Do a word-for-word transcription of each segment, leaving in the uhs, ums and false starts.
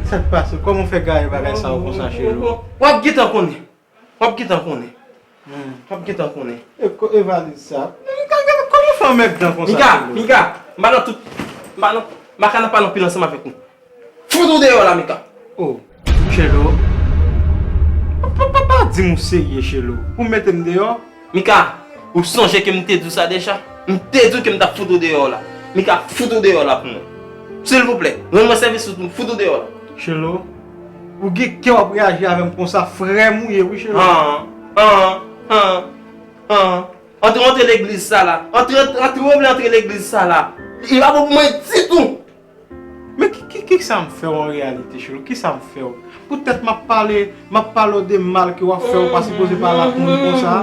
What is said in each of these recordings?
Sa k pase? Kòman w fè gaye bagay sa yo konsa, Chelo? W ap gentan konnen. W ap gentan konnen. Hmm. W ap gentan konnen. E ko-, e valiz sa? Mika, gade kòman w fè anmèdan konsa, Mika, Chelo? Mika, m pa nan tout, m pa nan, m pa ka nan pale anpil ansanm avèk ou. Fout ou deyò la, Mika. Oh, Chelo. Pa, pa, pa, pa di m ou serye, Chelo. Pou mete m deyò? Mika, ou sonje ke m te di w sa deja? M te di w ke m t ap fout ou deyò la. Mika, fout ou deyò la pou mwen. Silvouplè, rann mwen sèvis ou, m fout ou deyò la. Chelo, ou gen kè w ap reyaji avè m konsa, frè m ou ye wi, Chelo. An, an, an, an. Antre, antre legliz sa la. Antre, antre, ou vle antre legliz sa la. Li pa bon pou mwen ditou. Men ki, ki, ki sa m fè w an reyalite, Chelo? Ki sa m fè w? Poutèt m ap pale, m ap pale w de mal ke w ap fè, w pa sipoze pale ak moun konsa.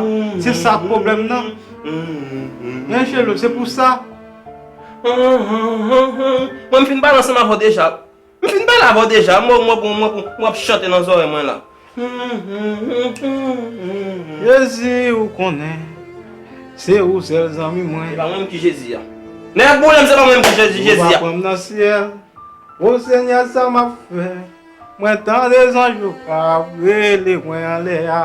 Se sa pwoblèm nan. Hein, Chelo, se pou sa. Mwen, m fin pale ansanm avè w deja. M fin pale avè w deja. Mwen, mwen, mwen, mwen, mwen ap chante nan zòrèy mwen la. Jezi, ou konnen, se ou sèl zanmi mwen. Se pa mwen menm ki Jezi a. Nèg boulem, se pa mwen menm ki Jezi, Jezi a. Ou pa pran m nan syèl. O Senyè, sa m ap fè? Mwen tande zanj yo k ap rele mwen anlè a.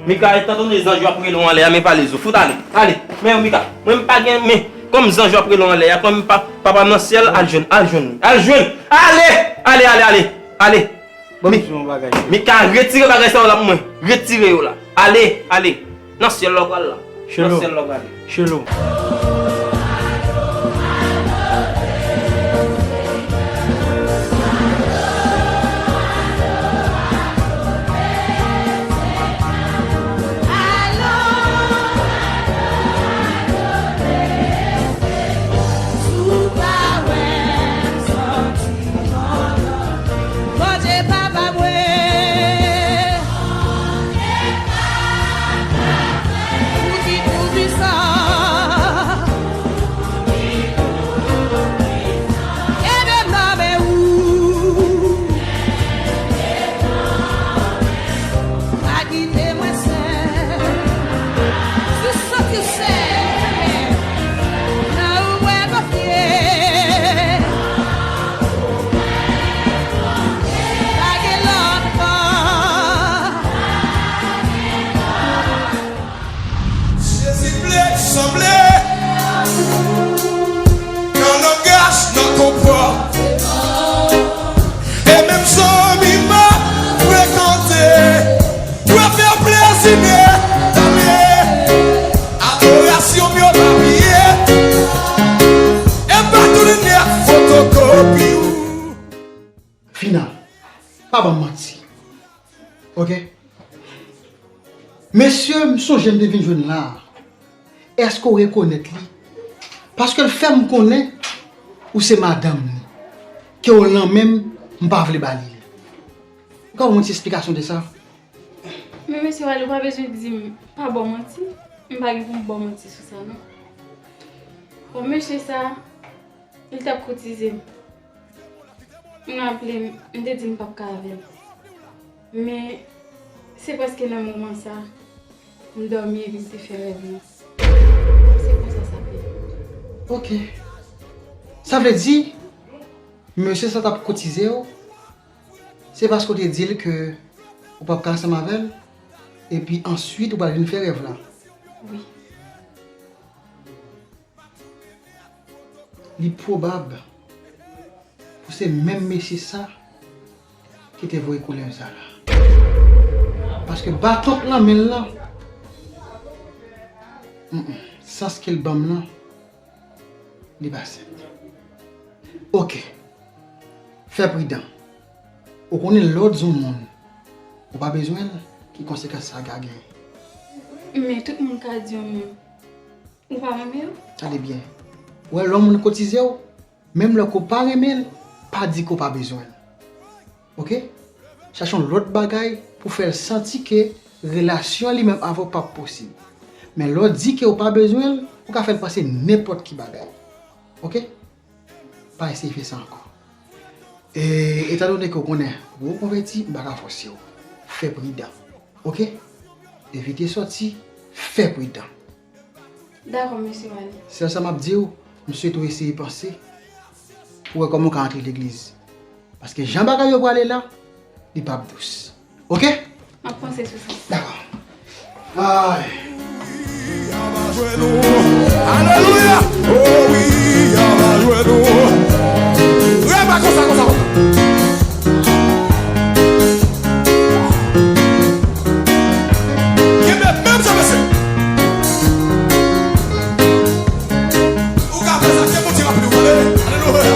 Mika, etan done zanj yo ap rele w anlè a, men valiz ou. Fout ale. Ale. Men Mika, mwen m pa gen, men kòm zanj yo ap rele w anlè a, kòm pa, papa m nan syèl, al jwenn, al jwenn li. Al jwenn! Ale! Ale, ale, ale! Ale! Ban m di w yon bagay. Mika, retire bagay sa yo la pou mwen. Retire yo la. Ale, ale. Nan syèl la w pral la. Nan syèl la w prale. Chelo. Bondye papa mwen. Ou ki tou pwisan. Kenbe m nan men ou. Pa kite mwen sèl. Si w santi w sèl, nan ou mwen konfye. Pa gen lòt bò. Jezi vle sanble nan langaj, nan konpòtman. E menm zanmi m ap frekante, pou yo fè w plezi, men, men adorasyon m yo pa bliye. E m pa tounen fotokopi w. Final. Pa ban m manti. Oke? Mesye, m sonje m te vin jwenn la a. Èske w rekonèt li? Paske l fè m konnen ou se madanm li. Ke w lan menm, m pa vle ba li l. Ou ka ban mwen ti esplikasyon de sa? Men mesye Wally, ou pa bezwen di m pa ba w manti. M pa gen pou m ba w manti sou sa, non. Bon, mesye sa, li t ap koutize m. M raple m, m te di m p ap ka avè l. Men, se prèske nan moman sa, m dòmi epi m te fè rèv lan. Se konsa sa fèt. Oke. Sa vle di, mesye sa t ap koutize w, se paske w te di l ke ou p ap ka ansanm avè l, epi answit ou pral vin fè rèv la. Wi. Li pwobab pou se menm mesye sa ki te voye koulè sa la. Paske baton k nan men l lan, mm, mm, sans ke l ban m lan, li pa senp. Oke. Fè pridan. Ou konnen lè w di yon moun ou pa bezwen l, ki konsekans sa ka genyen. Men tout moun ka di yon moun ou pa renmen yo. Tande byen. Ou wè lè yon moun koutize w, menm lè ke w pa renmen l, pa di ke w pa bezwen l. Oke? Chache yon lòt bagay pou fè l santi ke relasyon li menm avè w p ap posib. Men lè w di ke w pa bezwen l, ou ka fè l panse nenpòt ki bagay. Oke? Pa eseye fè sa ankò. E, etandone ke w konnen, ou konvèti, m pa ka fòse w. Fè pridan. Oke? Evite sòti, fè pridan. Dakò, mesye Wally. Sèl sa m ap di w, m swete w eseye panse pou wè kòman w ka antre legliz. Paske jan bagay yo prale la, li p ap dous. Oke? M ap panse sou sa. Dakò. Ay. Alelouya! Oh wi, a va jwe nou. Reba konsa, konsa, konsa. Kenbe menm jan, mesye. Ou ka fè sa, ke Bondye raple w, ale. Alelouya.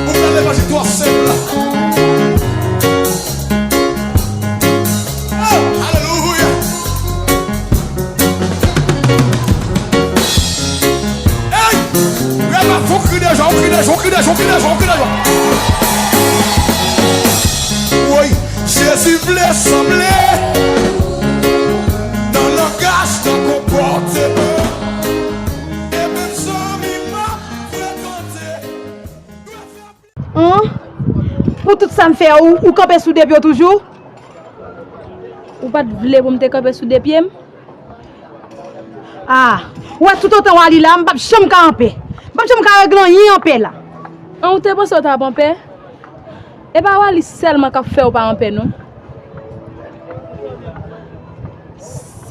Ou ka leve jis twò senp la. Oh, alelouya. Ey! Reba, fò w kri de jwa, w kri de jwa, w kri de jwa, w kri de jwa, w kri de jwa. Woy, Jezi vle sanble nan langaj, nan konpòteman. E menm zanmi m ap frekante. An? Pou tout sa m fè a, ou, ou kanpe sou de pye w toujou? Ou pa t vle pou m te kanpe sou de pye m? A, ou wè toutotan Wally la, m p ap janm ka anpè. M p ap janm ka regle anyen anpè la. An, ou te panse w t ap anpè? E pa Wally sèlman k ap fè w pa anpè non.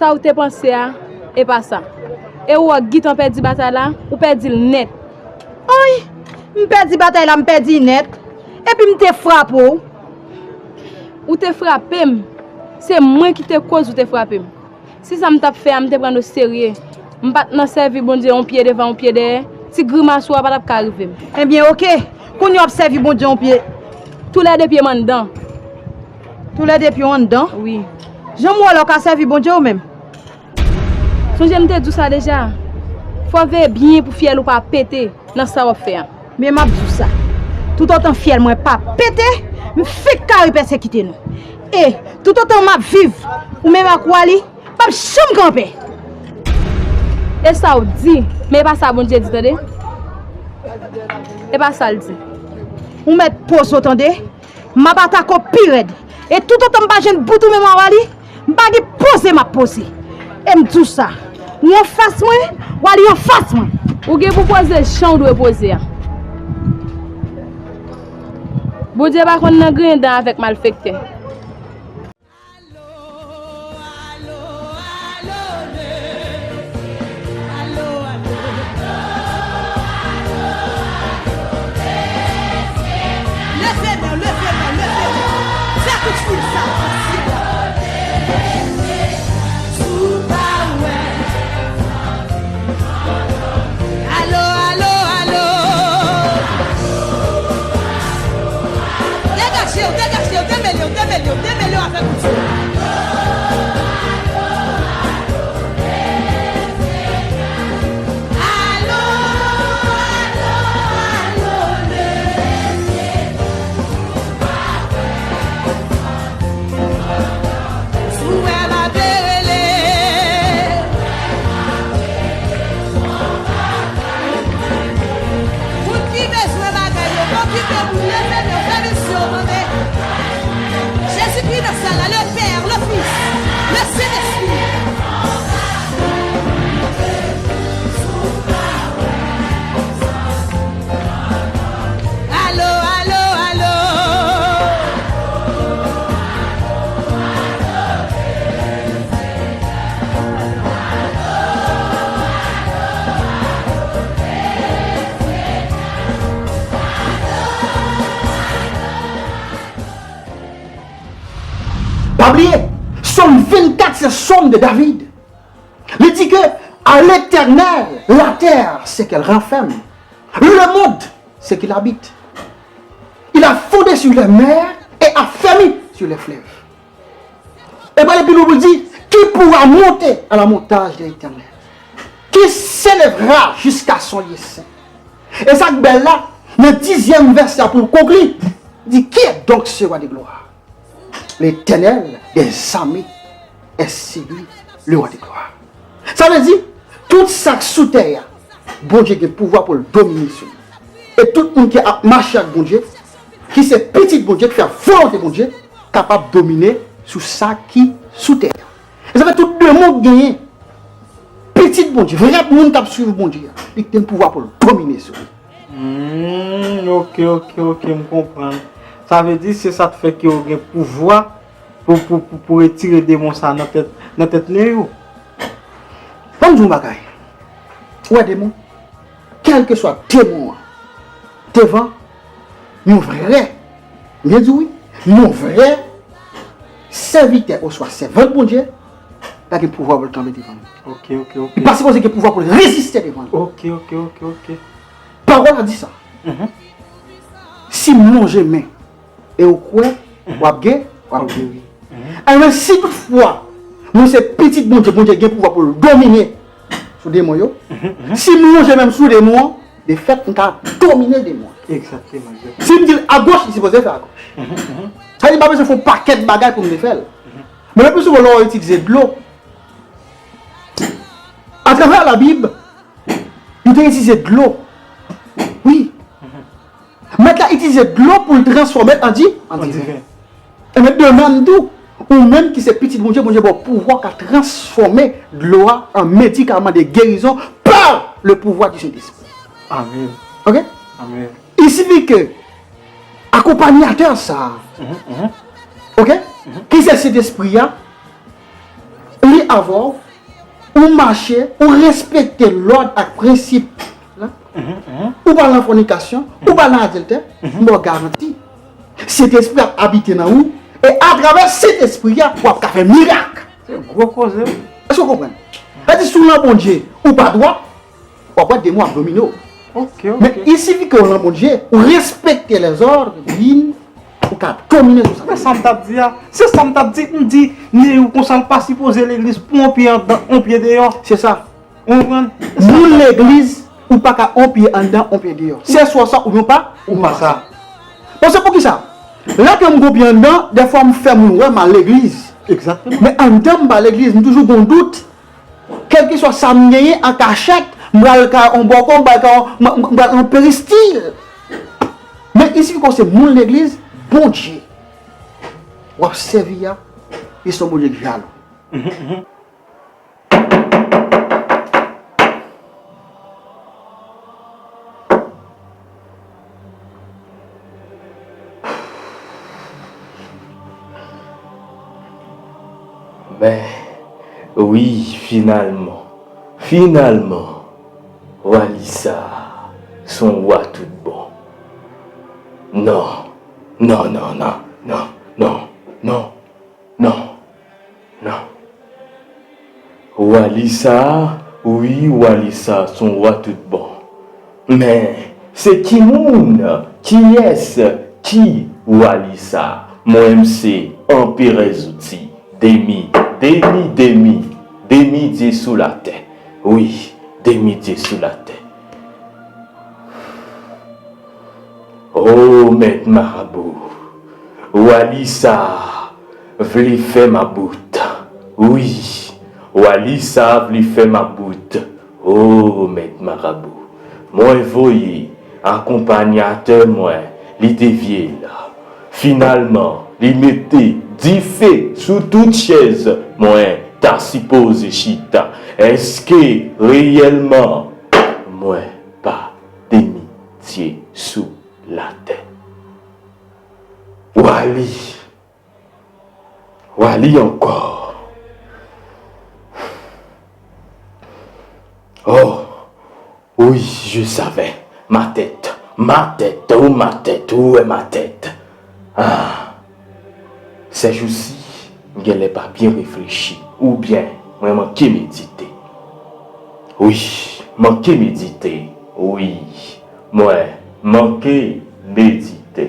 Sa w te panse a, e pa sa. E ou wè Guitan pèdi batay la, ou pèdi l nèt. Oy! M pèdi batay la, m pèdi nèt. Epi m te frape w. Ou te frape m. Se mwen ki te koz ou te frape m. Si sa m t ap fè a, m te pran n oserye. M pa t nan sèvi Bondye yon pye devan, yon pye dèyè. Ti grimas ou a pa t ap ka rive m. Ebyen, oke. Kounye a w ap sèvi Bondye yon pye. Toulède pye m anndan. Toulède pye w anndan? Wi. Jan m wè w la, w ka sèvi Bondye ou menm? Sonje m te di w sa deja. Fò w veye byen pou fyèl ou pa pete nan sa w ap fè a. Men m ap di w sa. Toutotan fyèl mwen pa pete, m fenk kare pèsekite nou. E toutotan m ap viv, ou menm ak Wally p ap janm kanpe. E sa w di, men e pa sa Bondye di, tande. E pa sa l di. Ou mèt poze w, tande. M ap atake w pi rèd. E toutotan m pa jwenn bout ou menm a Wally, m pa gen poze m ap poze. E m di w sa, ou anfas mwen, Wally anfas mwen. Ou gen pou poze jan w dwe poze a. Bondye pa konn nan griyen dan avèk malfektè. Leve men w, leve men w, leve men w. Fè kout fil sa, fè fil la. Alo, alo, alo. Degaje w, degaje w, demele w, demele w, demele w avèk ou. Alo, alo, alo, leve. Si w wè m ap rele. Moun ki bezwen bagay yo, okipe moun, leve men w, fè misyon, tande. Jezikri nan sal la, le Père, le Fils, le Saint-Esprit. Alo, alo, alo. Pa bliye, Sòm vennkat se sòm de David. Li di ke, à l'Éternel la terre, ce qu'elle renferme, le monde, ce qu'il habite. Il a fondé sur les mers et affermi sur les fleuves. E pale pi lwen pou l di, qui pourra monter à la montagne de l'Éternel? Qui s'élèvera jusqu'à son lieu saint? E sa k bèl la, nan dizyèm vèsè a pou l konkli, di, qui est donc ce roi de gloire? L'Éternel des armées est celui, le roi de gloire. Sa vle di, tout sa k sou tè a, Bondye gen pouvwa pou l domine sou li. E tout moun ki ap mache ak Bondye, ki se pitit Bondye, ki fè volonte Bondye, kapab domine sou sa ki sou tè a. E sa fè tout demon k genyen, pitit Bondye, vrè moun k ap swiv Bondye a, li gen pouvwa pou l domine sou li. Hmm, ok, ok, ok, m konprann. Sa vle di, se sa k fè ke w gen pouvwa pou, pou, pou, pou retire demon sa nan tèt, nan tèt nèg yo. Ban m di w yon bagay. Ou wè demon? Kèlkeswa demon an, devan yon vrè, m byen di w wi, yon vrè sèvitè oswa sèvant Bondye, pa gen pouvwa pou l kanpe devan li. Ok, ok, ok. Li pa sipoze gen pouvwa pou l reziste devan li. Ok, ok, ok, ok. Pawòl la di sa. Mhm. Si m lonje men e ou kwè, mhm, w ap ge, w ap geri. Mhm. Ebyen, si toutfwa mwen se pitit Bondye, Bondye gen pouvwa pou l domine sou demon yo, mhm, mhm, si m lonje men m sou demon an, de fèt, m ka domine demon an. Egzakteman, egzakteman. Si m di l agoch, li sipoze fè agoch. Mhm, mhm. Sa vle di, m pa bezwen fè yon pakèt bagay pou m te fè l. Mhm. Men le pli souvan, lè w itilize dlo, atravè Labib, li te itilize dlo. Wi. Mhm. Mèt la itilize dlo pou l transfòme l an di, an diven. An diven. Ebyen, de menm tou, ou menm ki se pitit Bondye, Bondye ba w pouvwa w ka transfòme dlo a an medikaman de gerizon par le pouvoir du Saint-Esprit. Amèn. Ok? Amèn. Il suffit que akonpanyatè sa a, mhm, mhm, ok? Mhm. Ki se Sentespri a, li avè w, ou mache, ou respekte lòd ak prensip la, mhm, mhm, ou pa nan fònikasyon, mhm, ou pa nan adiltè, mhm, m ba w garanti, Sentespri ap abite nan ou, e atravè Sentespri a, w ap ka fè mirak. Se gwo koze, wi. Èske w konprann? Sa di, si w nan Bondye, ou pa dwòt, w ap wè demon ap domine w. Ok, ok. Men il suffit que w nan Bondye, ou respekte lèzòd, vin, ou ka domine sou sa. Men sa m t ap di a, se sa m t ap di, m di, nèg ou konsa l pa sipoze legliz pou yon pye anndan, yon pye deyò. Se sa. Ou konprann? Moun legliz, ou pa ka yon pye anndan, yon pye deyò. Se swa sa oubyen w pa, ou pa sa. Bon, se poukisa? Lè ke m gon pye anndan, dèfwa m fè moun wè m al legliz. Egzakteman. Men anndan m pa legliz, m toujou gon dout. Kèlkeswa sa m genyen an kachèt, m pral kay yon bòkò, m pral kay yon, m, m, m pral yon peristil. Men isi, kon se moun legliz, Bondye w ap sèvi a, li se yon Bondye k jalou. Mhm, mhm. Men, wi, finalman, finalman, wa li sa a, se yon wa tout bon. Non, non, non, non, non, non, non, non, non. Wa li sa a, wi, wa li sa a, se yon wa tout bon. Men, se ki moun, kiyès, ki wa li sa a? Mwen, m se anperè zouti, demi, demi, demi, demi dye sou latè. Wi, demi dye sou latè. O, mèt marabou, wa li sa a vle fè m about. Wi, wa li sa a vle fè m about. O, mèt marabou, mwen voye akonpanyatè mwen, li devye l. Finalman, li mete dife sou tout chèz mwen ta sipoze chita. Èske reyèlman mwen pa demi dye sou latè? Wa li, wa li ankò. Oh, wi, je savais. Ma tête, ma tête, oh ma tête, où est ma tête? Ah, ces jours-ci, m genlè pa byen reflechi, oubyen mwen manke medite. Wi, manke medite, wi, mwen manke medite.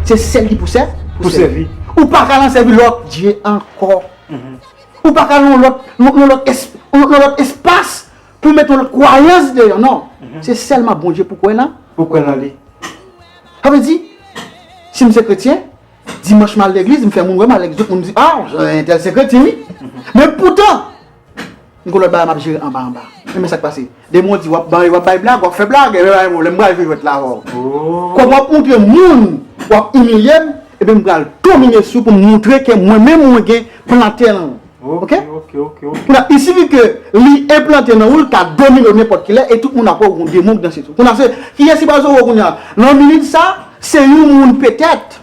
Se sèl ki pou sè-, pou sèvi. Ou pa ka al sèvi lòt dye ankò. Mhm. Ou pa ka al nan lòt, nan, nan lòt es-, nan lòt espas pou mete yon lòt kwayans deyò, non. Mhm. Se sèlman Bondye pou kwè nan. Pou kwè nan li. Sa vle di, si m se kretyen, dimanch m al legliz, m fè moun wè m al legliz, tout moun di, "Ah, entèl se kretyen, wi." Mhm. Men poutan, M gon lòt bagay m ap jere anba anba. Men sa k pase. Demen w di w ap bay, w ap bay blag, w ap fè blag, ebyen pa gen pwoblèm, m pral jwe jwèt la avè w. Kòm w ap montre moun w ap imilye m, ebyen m pral domine sou pou m montre ke mwen menm mwen gen plantè nan ou. Ok? Ok, ok, ok, ok. Kounye a, il suffit ke li enplante nan ou, l ka domine w nenpòt ki lè, e tout moun ap wè w gon demon k danse sou. Kounye a, se kiyès ki pral sove w kounye a? Nan minit sa, se yon moun petèt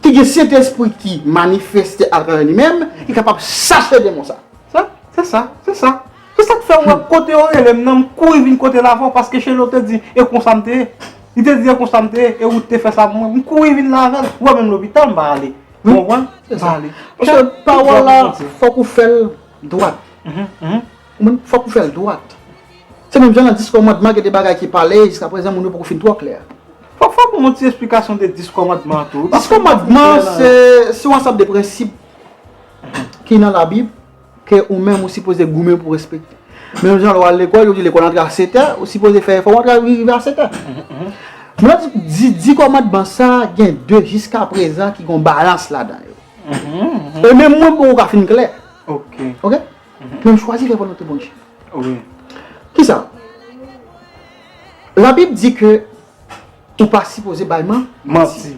ki gen Sentespri ki manifeste atravè li menm, ki kapab chache demon sa. Sa, se sa, se sa. Se sa k fè w wè kote yo rele m nan, m kouri vin kote l avè w, paske Chelo te di, e konsa m te ye. Li te di, e konsa m te ye, e ou te fè sa pou mwen. M kouri vin la avè l. Ou wè menm lopital, m pa ale. Ou konprann? M pa ale. Paske pawòl la, fòk ou fè l dwat. Ou konprann? Fòk ou fè l dwat. Se menm jan nan dis kòmandman, gen de bagay ki pale, jiska prezan, moun yo poko fin twò klè. Fòk, fòk ou yon ti esplikasyon de dis kòmandman an tou. Dis kòmandman, se, se yon ansanm de prensip ki nan Labib, ke ou menm ou sipoze goumen pou respekte. Menm jan lè w al lekòl, yo di lekòl antre a sèt è, ou sipoze fè efò w antre rive a sèt è. Mwen di, di, di kòmandman sa, gen de jiska prezan ki gon balans ladan yo. E menm mwen, m poko ka fin klè. Ok? Men m chwazi fè volonte Bondye. Kisa? Labib di ke ou pa sipoze bay man-, manti.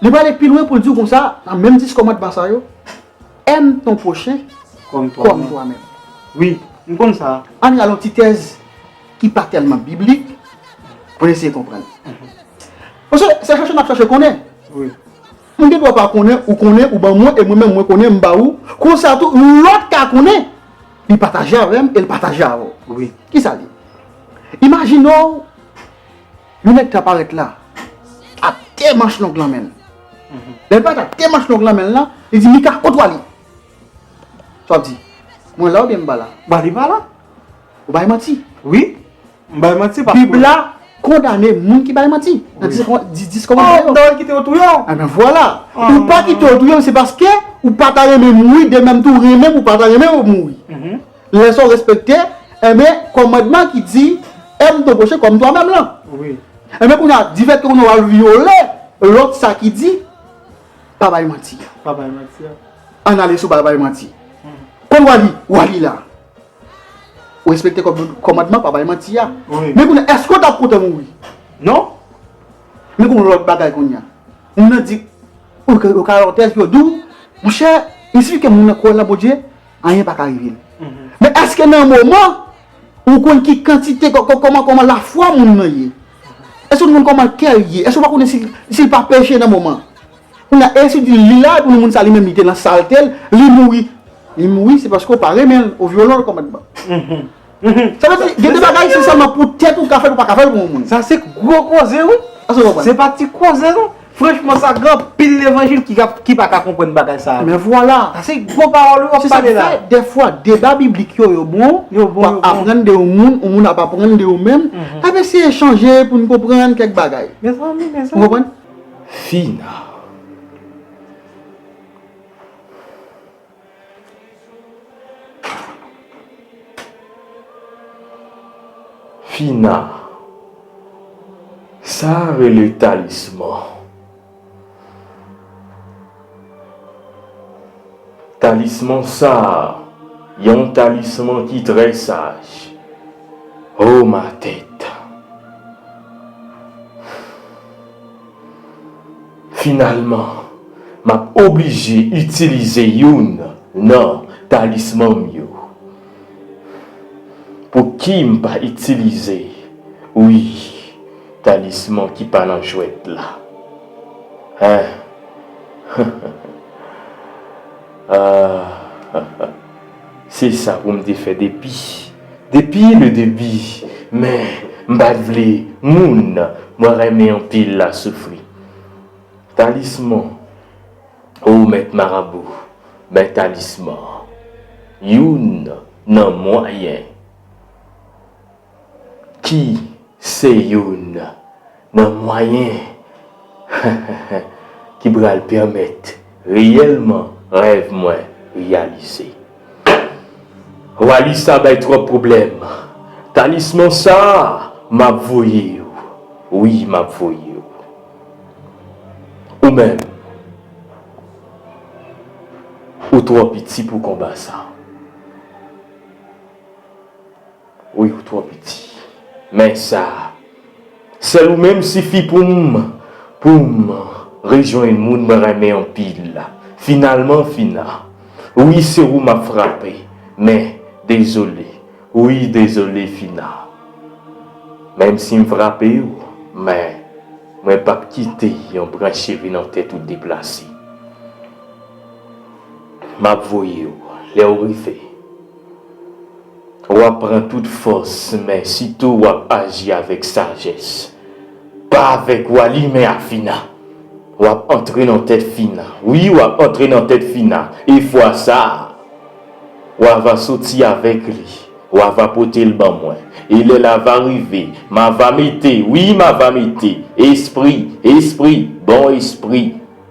Li prale pi lwen pou l di w konsa, nan menm dis kòmandman sa yo, aime ton prochain comme toi-même. Wi, m konn sa. Ann rale yon ti tèz ki pa tèlman biblik pou n eseye konprann. Paske se chèche n ap chèche konnen. Wi. M gen dwa pa konnen, ou konnen, ou ban mwen, e mwen menm mwen konnen, m ba ou. Konsa tou, lòt ka konnen, li pataje avè m e l pataje avè w. Wi. Kisa l ye? Imajine w, yon nèg ta parèt la, ak de manch long nan men l. Lè l parèt ak de manch long nan men l lan, li di, Mika, kot Wali? Sa w ap di, mwen la oubyen m pa la? Wali pa la. Ou bay manti. Wi. M bay manti paske Bib la kondane moun ki bay manti. Nan dis, dis, dis kòmandman yo. Dayè, kite yo touye w. Enben, vwala. Ou pa kite yo touye w, se paske ou pa ta renmen mouri, de menm tou renmen pou pa ta renmen yo mouri. Lè sa w respekte, enben, kòmandman ki di, aime ton prochain comme toi-même lan. Wi. Enben, kounye a, difèt ke kounye a w al vyole lòt sa ki di, pa bay manti a. Pa bay manti a. Ann ale sou pa bay manti. Kon Wali, Wali la. Ou respekte kòm-, kòmandman, pa bay manti a. Wi. Men kounye a, èske w t ap kontan mouri? Non. Men gon lòt bagay kounye a. Moun nan di, ou ka, ou ka wè yon tèz, yo di w, monchè, il suffit ke moun nan kwè nan Bondye, anyen pa ka rive l. Men èske nan moman, ou konn ki kantite, kò-, kò-, kòman, kòman lafwa moun nan ye? Èske ou konn kòman kè l ye? Èske ou pa konnen si, si l pa peche nan moman? Kounye a, e si w di li la, epi moun sa li menm li te nan salte l, li mouri. Li mouri, se paske w pa renmen l, ou vyole yon kòmandman. Sa vle di, gen de bagay se sèlman pou tèt ou ka fè l, ou pa ka fè l pou yon moun. Sa se gwo koze, wi. Èske w konprann? Se pa ti koze, non. Franchman, sa gen anpil levanjil ki ka, ki pa ka konprann bagay sa a. Men vwala. Sa se gwo pawòl, wi, w ap pale la. Se sa k fè, dèfwa, deba biblik yo, yo bon. Yo bon, yo bon. W ap aprann de yon moun, yon moun ap aprann de ou menm. N ap eseye chanje pou n konprann kèk bagay. Mezanmi, mezanmi. Ou konprann? Fina. Fina. Sa rele talisman. Talisman sa, yon talisman ki trè saj. O ma tèt. Finalman, m ap oblije itilize youn nan talisman m yo. Pouki m pa itilize, wi, talisman ki pa nan jwèt la? Hein? Ah, se sa pou m te fè depi, depi le debi, men m pa t vle moun mwen renmen anpil la soufri. Talisman, o mèt marabou, men talisman, youn nan mwayen ki se youn nan mwayen ki pral pèmèt reyèlman rèv mwen reyalize. Wali sa bay twòp pwoblèm. Talisman sa, m ap voye w. Wi, m ap voye w. Ou menm, ou twò piti pou konba sa. Wi, ou twò piti. Men sa, sèl ou menm sifi pou m, pou m rejwenn moun mwen renmen anpil la. Finalman, Fina, wi, se ou m ap frape. Men, dezole. Wi, dezole, Fina. Menm si m frape w, men mwen p ap kite yon branch cheve nan tèt ou deplase. M ap voye w. Lè w rive, w ap pran tout fòs, men sitou w ap aji avèk sajès. Pa avèk Wally, men ak Fina. W ap antre nan tèt Fina. Wi, w ap antre nan tèt Fina. E fwa sa a, w a va soti avèk li. W a va pote l ban mwen. E lè l a va rive, m a va mete, wi, m a va mete espri, espri, bon espri,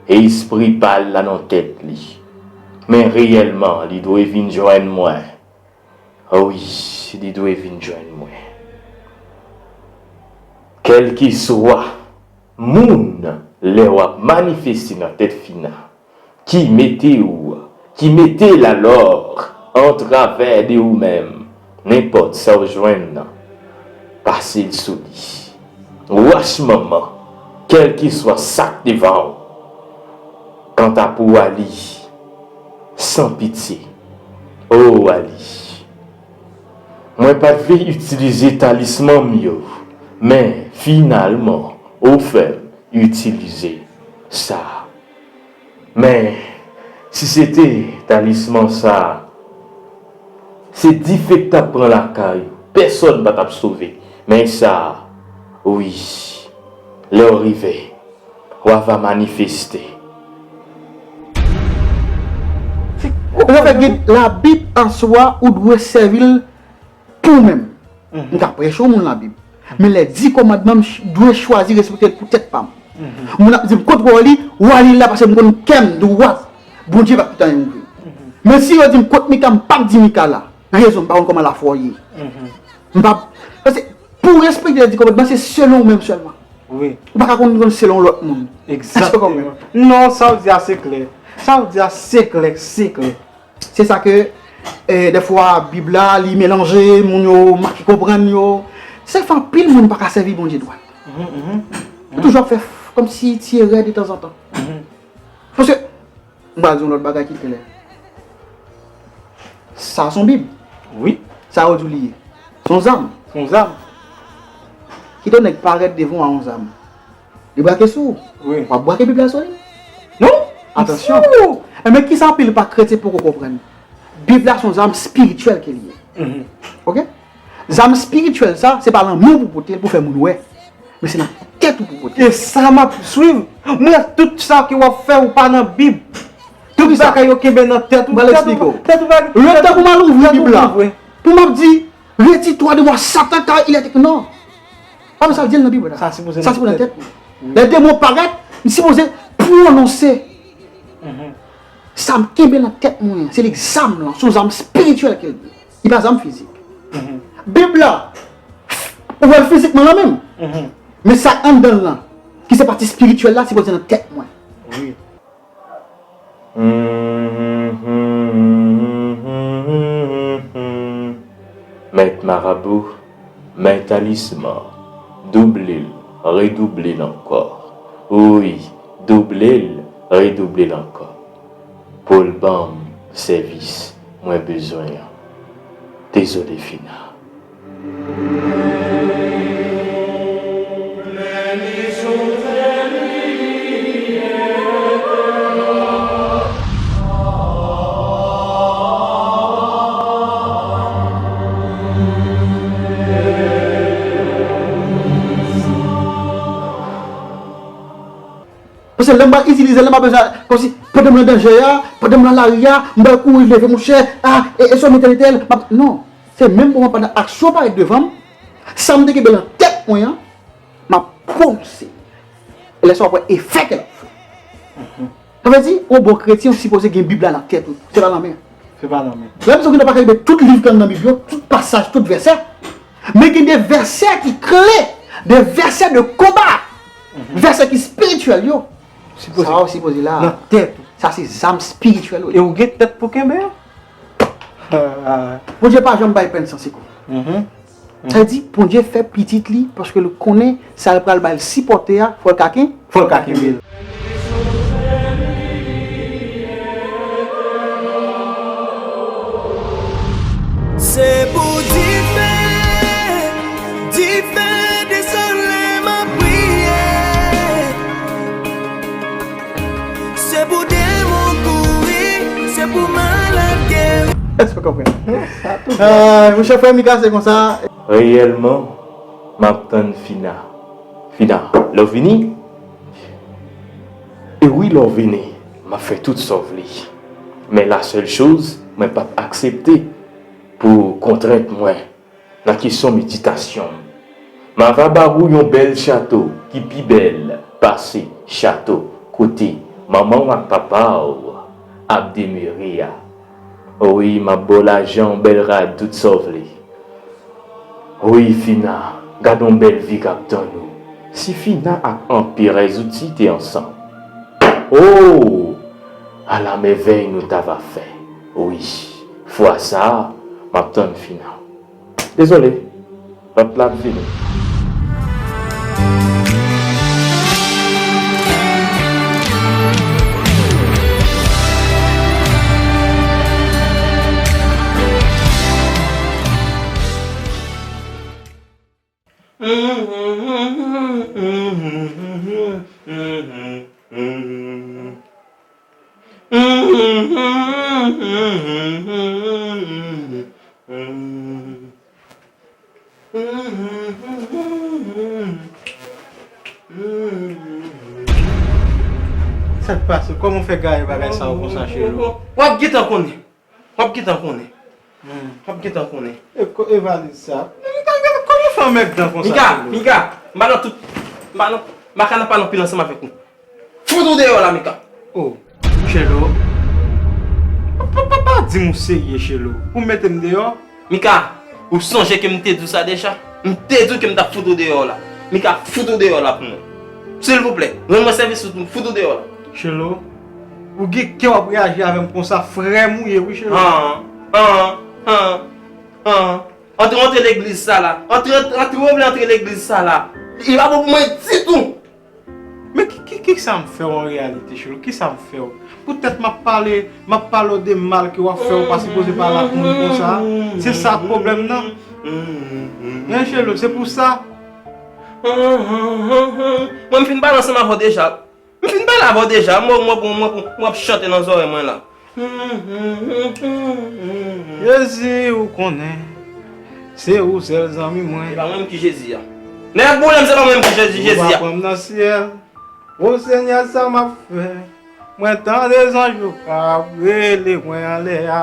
espri pa l la nan tèt li. Men reyèlman, li dwe vin jwenn mwen. Wi, li dwe vin jwenn mwen. Kèlkeswa moun, lè w ap manifeste nan tèt Fina, ki mete w, ki mete lalò antravè de ou menm, nenpòt sa w jwenn nan, pase l sou li. Wach manman, kèlkeswa sa k devan w. Kanta pou Wally, san pitye. O Wally, mwen pa t vle itilize talisman m yo, men finalman, ou fè m itilize sa. Men, si se te talisman sa, se dife k t ap pran lakay ou, pèsòn pa t ap sove. Men sa, wi, lè w rive, w a va manifeste. Sa fè gen Labib an swa, ou dwe sèvi l pou ou menm. M ka preche yon moun Labib. Men lè di kòmandman, m ch- dwe chwazi respekte l pou tèt pa m. Moun ap di m kont Wally, Wally la, paske m konn kè m dwat. Bondye p ap kite anyen rive. Men si yo di m kont Mika, m p ap di Mika la. Rezon, m pa konn kòman lafwa w ye. M p ap, paske pou w respekte lè di kòmandman, se selon ou menm sèlman. Wi. Ou pa ka konn, konn selon lòt moun. Èske w konprann? Egzakteman. Non, sa w di a se klè. Sa w di a se klè, se klè. Se sa ke, eh, dèfwa, Bib la, li melanje, moun yo mal konprann yo. Se fè anpil moun pa ka sèvi Bondye dwat. Yo toujou ap fè f- kòmsi ti erè detanzantan. Paske, m pral di yon lòt bagay ki klè. Sa se yon Bib. Wi. Sa yo di w li ye. Se yon zam. Se yon zam. Kite yon nèg parèt devan w a yon zam. Li brake sou ou. Wi. W ap brake Bib la sou li? Non. Atansyon. Fou. Enben, kisa anpil pa kretyen poko konprann? Bib la se yon zam espirityèl ke li ye. Oke? Zam espirityèl sa, se pa nan men w pou pote l pou fè moun wè. Men se nan tèt ou pou pote l. E sa m ap swiv. Mwen, tout sa ke w ap fè, ou pa nan Bib. Tout bagay yo kenbe nan tèt ou. M pral eksplike w. Letan pou m al ouvri Bib la, pou m ap di, retire-toi de moi, Satan, car il est écrit. Non. Pa sa l di l nan Bib la. Sa sipoze nan tèt ou. Lè demon parèt, m sipoze pwononse. Sa m kenbe nan tèt mwen an, se li k zam lan, se yon zam espirityèl ke l ye. Li pa zam fizik. Bib la, ou wè l fizikman nan men m. Men sa k anndan l lan, ki se pati espirityèl la, sipoze nan tèt mwen. Wi. Mèt marabou, men talisman, double l, redouble l ankò. Wi, double l, redouble l ankò. Pou l ban m sèvis mwen bezwen an. Dezole, Fina. Paske lè m pral itilize l, m pa bezwen, kòmsi, pandan m nan danje a, pandan m nan lari a, m pral kouri leve, monchè, a, e, e sou entèl, entèl, m ap, non. Se menm moman pandan aksyon parèt devan m, sa m te kenbe nan tèt mwen an, m ap pwononse. E lè sa w ap wè efè ke l ap fè. Sa vle di, yon bon kretyen, ou sipoze gen Bib la nan tèt ou. Se pa nan men. Se pa nan men. Lè misye gen pa ka kenbe tout liv k nan Bib yo, tout pasaj, tout vèsè. Men gen de vèsè ki kle, de vèsè de konba, vèsè ki espirityèl yo. Sa w sipoze la. Nan tèt ou. Sa se zam espirityèl ou ye. E ou gen tèt pou kenbe yo. Bondye pa janm bay pèn san sekou. Mhm. Sa vle di, Bondye fè pitit li, paske l konnen sa l pral ba l sipòte a, fò l ka ken-, fò l ka kenbe l. Se pou dife, dife desann lè m ap priye. Se pou demon kouri, se pou malad geri. Èske w konprann? Sa tou. Ah, monchè, frè Mika, se konsa. Reyèlman, m ap tann Fina. Fina, lè w vini? E wi, lè w vini, m ap fè tout sa w vle. Men la sèl choz, mwen p ap aksepte pou kontrent mwen nan kesyon meditasyon m. M ava ba ou yon bèl chato ki pi bèl pase chato kote manman w ak papa w ap demere a. Wi, m ap ba w lajan, yon bèl rad, tout sa w vle. Wi, Fina, gad yon bèl vi k ap tann ou. Si Fina ak Anperè Zouti te ansanm. O! Ala mèvèy nou t ava fè. Wi, fwa sa a, m ap tann Fina. Dezole, lòt la ap vini. Sa k pase? Kòman w fè gaye bagay sa yo konsa, Chelo? W ap gentan konnen. W ap gentan konnen. Hmm. W ap gentan konnen. E ko-, e valiz sa? Mika, gade kòman w fè anmèdan konsa, Mika, Chelo? Mika, m pa nan tout, m pa nan, m pa ka nan pale anpil ansanm avèk ou. Fout ou deyò la, Mika. Oh, Chelo. Pa, pa, pa, pa di m ou serye, Chelo. Pou mete m deyò? Mika, ou sonje ke m te di w sa deja? M te di w ke m t ap fout ou deyò la. Mika, fout ou deyò la pou mwen. Silvouplè, rann mwen sèvis ou, m fout ou deyò la. Chelo, ou gen kè w ap reyaji avè m konsa, frè m ou ye wi, Chelo. Han, han, han, han. Antre, antre legliz sa la. Antre, antre, ou vle antre legliz sa la. Li pa bon pou mwen ditou. Men ki, ki, ki sa m fè w an reyalite, Chelo? Ki sa m fè w? Poutèt m ap pale, m ap pale w de mal ke w ap fè, w pa sipoze pale ak moun konsa. Se sa k pwoblèm nan. Men Chelo, se pou sa. Mwen m fin pale ansanm avè w deja. M fin pale avè w deja. Mwen, mwen, mwen, mwen, mwen ap chante nan zòrèy mwen la. Jezi, ou konnen, se ou sèl zanmi mwen. Se pa mwen menm ki Jezi a. Nèg boulèm, se pa mwen menm ki Jezi, Jezi a. Ou pa pran m nan syèl. O Senyè, sa m ap fè? Mwen tande zanj yo k ap rele mwen anlè a.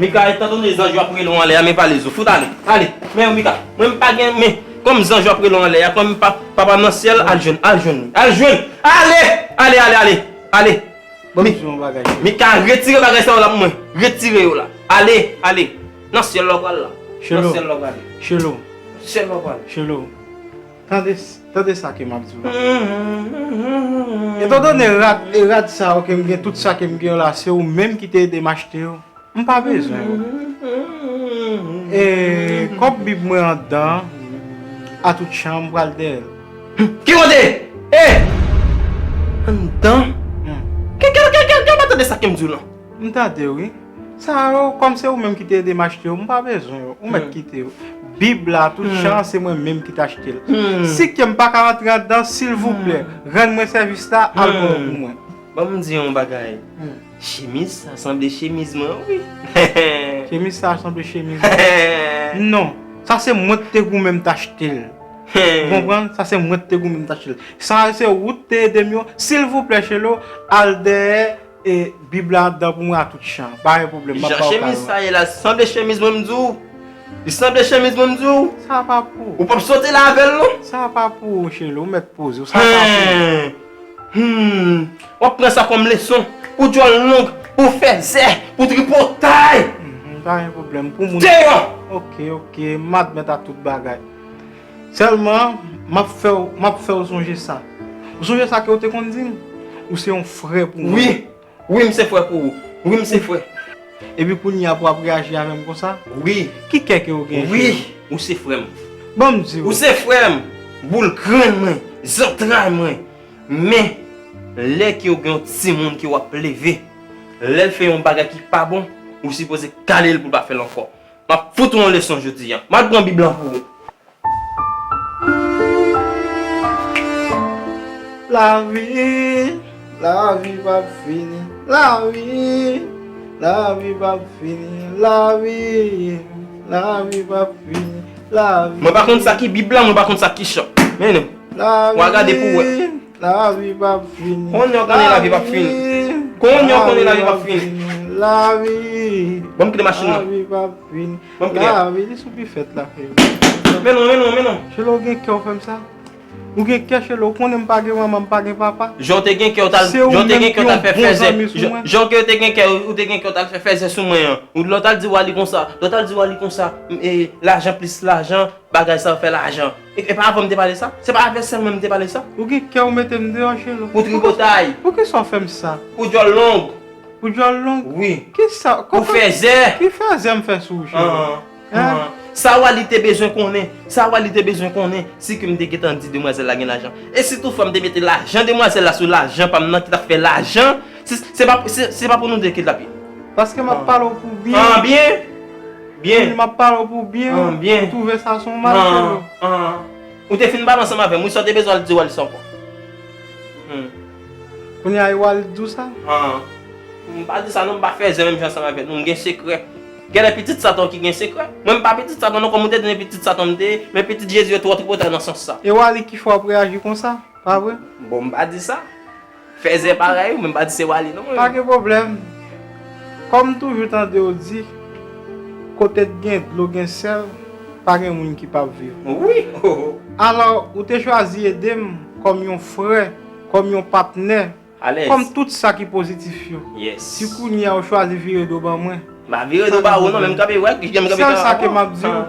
Mika, etan done zanj yo ap rele w anlè a, men valiz ou, fout ale. Ale. Men Mika, mwen m pa gen, men kòm zanj yo ap rele w anlè a, kòm pa, papa m nan syèl, al jwenn, al jwenn li. Al jwenn! Ale! Ale, ale, ale! Ale! Ban m di w yon bagay, Chelo. Mika, retire bagay sa yo la pou mwen. Retire yo la. Ale, ale. Nan syèl la w pral la. Nan syèl la w prale. Chelo. Nan syèl la w prale. Chelo. Tande, tande sa ke m ap di w la. Etandone rad, e rad sa yo ke m gen, tout sa ke m gen yo la, se ou menm ki te ede m achte yo. M pa bezwen yo. E kòb Bib mwen anndan, a tout chan, m pral dèyè l. Ki kote? E! Anndan? Hmm. Ke, ke, ke, ke, ke, pa tande sa ke m di w lan? M tande, wi. Sa yo, kòm se ou menm ki te ede m achte yo, m pa bezwen yo. Ou mèt kite yo. Bib la, tout chan, se mwen menm ki t achte l. Si ke m pa ka rantre anndan, silvouplè, rann mwen sèvis la, al pran yo pou mwen. Ban m di yon bagay. Chemiz sa sanble chemiz mwen, wi. Chemiz sa sanble chemiz mwen. Non, sa se mwen ki te goumen m t achte l. Ou konprann? Sa se mwen ki te goumen m t achte l. Sa se ou ki te ede m yo. Silvouplè, Chelo, al dèyè e Bib la anndan pou mwen a tout chan. Pa gen pwoblèm, m ap ba w kado a. Jan chemiz sa ye la, sanble chemiz mwen, m di w. Li sanble chemiz mwen, m di w. Sa pa pou ou. Ou p ap sote la avè l, non? Sa pa pou ou, Chelo. Ou mèt poze w. Sa pa pou ou. Hmm. Hmm. W ap pran sa kòm leson. Pou djòl long, pou fèzè, pou tripotay. Mhm, pa gen pwoblèm. Pou moun. Deyò! Ok, ok. M admèt a tout bagay. Sèlman, m ap fè w, m ap fè w sonje sa. Ou sonje sa ke w te konn di m? Ou se yon frè pou mwen. Wi. Wi, m se frè pou ou. Wi, m se frè. Epi kounye a pou w ap reyaji avè m konsa? Wi. Ki kè ke w gen, Chelo? Wi, ou se frè m. Ban m di w. Ou se frè m. Boul grenn mwen, zantray mwen. Men, lè ke w gen yon timoun ke w ap leve, lè l fè yon bagay ki pa bon, ou sipoze kale l pou l pa fè l ankò. M ap fout ou yon leson jodi a. M al pran Bib lan pou ou. Lavi, lavi p ap fini. Lavi, lavi p ap fini. Lavi, lavi p ap fini. Lavi. Mwen pa konn sa ki Bib la, mwen pa konn sa ki chan. Men, w a gade pou w wè. Lavi p ap fini. Kounye a w konnen lavi p ap fini. Kounye a w konnen lavi p ap fini. Lavi. Ban m kite machin nan. Lavi p ap fini. Ban m kite. Lavi, li sou pifèt la, frè. Men non, men non, men non. Chelo, ou gen kè w fè m sa? Ou gen kè, Chelo, ou konnen m pa gen manman, m pa gen papa. Jan w te gen kè w t al, jan w te gen kè w t al fè fèzè. Jan ke w te gen kè, ou te gen kè w t al fè fèzè sou mwen an. Ou lè w t al di Wally konsa, lè w t al di Wally konsa, e, lajan plis lajan, bagay sa yo fè lajan. E, e pa avè w m te pale sa? Se pa avè sèlman m te pale sa? Ou gen kè ou mete m deyò, Chelo? Pou tripotay. Poukisa w fè m sa? Pou djòl long. Pou djòl long? Wi. Kisa? Pou fèzè. Ki fèzè m fè sou ou, Chelo? An, an. Sa Wally te bezwen konnen, sa Wally te bezwen konnen, si ke m te gentan di demwazèl la gen lajan. E si toutfwa m te mete lajan demwazèl la sou lajan pa m nan ki t ap fè lajan, se, se pa, se, se pa pou nou de ke l t ap ye. Paske m ap pale w pou byen. An, byen. Byen. Wi, m ap pale w pou byen. An, byen. Ou twouve sa se yon mal, Chelo? An, an. Ou te fin pale ansanm avè m, wi, sa w te bezwen al di Wally sa ankò? Hmm. Kounye a, e Wally di w sa? An. M pa di sa non, m pa fèzè menm jan ansanm avè nou, m gen sekrè. Genlè pitit Satan ki gen sekrè. Mwen m pa pitit Satan non, kòm ou te di m pitit Satan m te ye, men pitit Jezi yo twò tripotay nan sans sa. E Wally ki fè w ap reyaji konsa, pa vre? Bon, m pa di sa. Fèzè parèy ou, men m pa di se Wally non, mwen. Pa gen pwoblèm. Kòm m toujou tande w di, kote t gen dlo gen sèl, pa gen moun ki p ap viv. Wi. Alò, ou te chwazi ede m kòm yon frè, kòm yon patnè, kòm tout sa ki pozitif yo. Yes. Si kounye a ou chwazi vire do ban mwen, m pa vire do ba ou non, men m kanpe wè, jan m kanpe. Sèl sa ke m ap di w,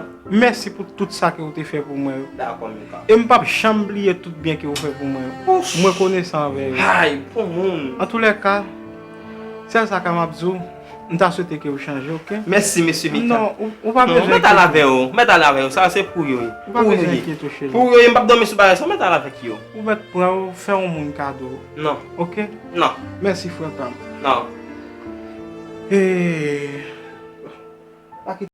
mèsi pou tout sa ke ou te fè pou mwen yo. Dakò, Mika. E m p ap janm bliye tout byen ke ou fè pou mwen yo. Ouch. M rekonesan anvè yo. Ay, pou moun. Antoulèka, sèl sa ke m ap di w, m ta swete ke ou chanje, oke? Mèsi, mesye Mika. Non, ou, ou pa bezwen enkyete w. Non, mèt al avè yo, mèt al avè yo, sa se pou yo ye. Ou pa bezwen enkyete w, Chelo. Pou yo ye, m p ap dòmi sou bagay sa, mèt al avèk yo. Ou mèt pran yo, fè yon moun kado. Non. Oke? Non. Mèsi, frè pa m. Non. E, pa kite